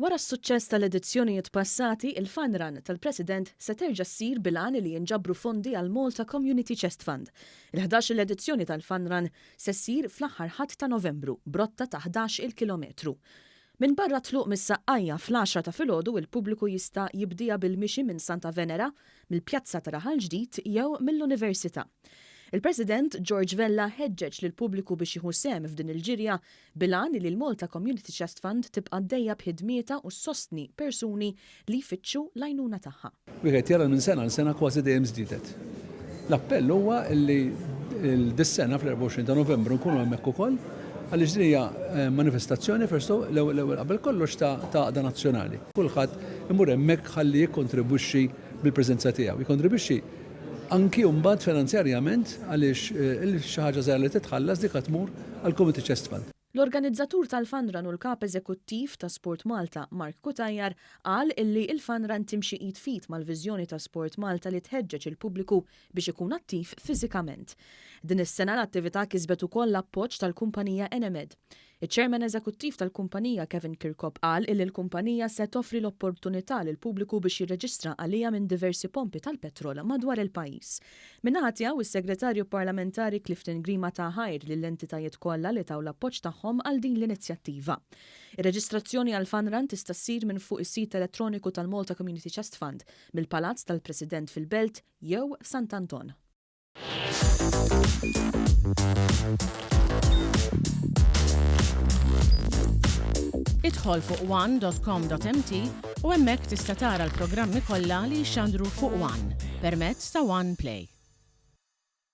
Wara s-suċċess tal-edizzjonijiet passati, il-Fun Run tal-President se terġa' ssir bil-għan li jinġabru fondi għall-Malta Community Chest Fund. Il-ħdax-il edizzjoni tal-Fun Run se ssir fl-aħħar Ħadd ta' Novembru b'rotta ta' 11-il kilometru. Minbarra t-tluq mis-Saqqajja fl-għaxra ta' filgħodu il-pubbliku jista' jibdieha bil-mixi minn Santa Venera, mill-Pjazza ta' Raħal Ġdid jew mill-Università. Il-President George Vella ħeġġeġ lill-pubbliku biex jieħu sehem f'din il-ġirja bil-għan li l-Malta Community Chest Fund tibqa' għaddejja b'ħidmietha u ssostni persuni li jfittxu l-għajnuna tagħha. Wieħed jara minn sena għal sena kważi dejjem żdiedet. L-appell huwa li dis-sena fl-24 ta' Novembru nkunu hemmhekk ukoll għaliex din hija manifestazzjoni first of l-ewwel qabel kollox ta' għaqda nazzjonali. Kulħadd imur hemmhekk ħalli jikkontribwixxi bil-preżenza tiegħu. Jikkontribwixxi anki mbagħad finanzjarjament għaliex xi ħaġa żgħira li titħallas dik tmur għall-Community Chest Fund. L-organizzatur tal-Fun Run u l-Kap Eżekuttiv ta' Sport Malta, Mark Cutajar, qal illi il-Fun Run timxi id f'id mal-viżjoni ta' Sport Malta li tħeġġeġ il-pubbliku biex ikun attiv fiżikament. Din is-sena l-attività kisbet ukoll l-appoġġ tal-kumpanija Enemed. Iċ-Chairman Eżekuttiv tal-kumpanija Kevin Kirkop qal illi l-kumpanija se toffri l-opportunità lill-pubbliku biex jirreġistra għaliha minn diversi pompi tal-petrol madwar il-pajjiż. Min-naħa tiegħu, is-Segretarju Parlamentari Clifton Grima ta ħajr lill-entitajiet kollha li taw l-appoġġ tagħhom għal din l-inizjattiva. Ir-reġistrazzjoni għall-Fun Run tista' ssir minn fuq is-sit elettroniku tal-Malta Community Chest Fund, mill-Palazz tal-President fil-Belt jew f'Sant'Anton. Idħol fuq one.com.mt u hemmhekk tista' tara l-programmi kollha li jixxandru fuq One permezz ta' One Play.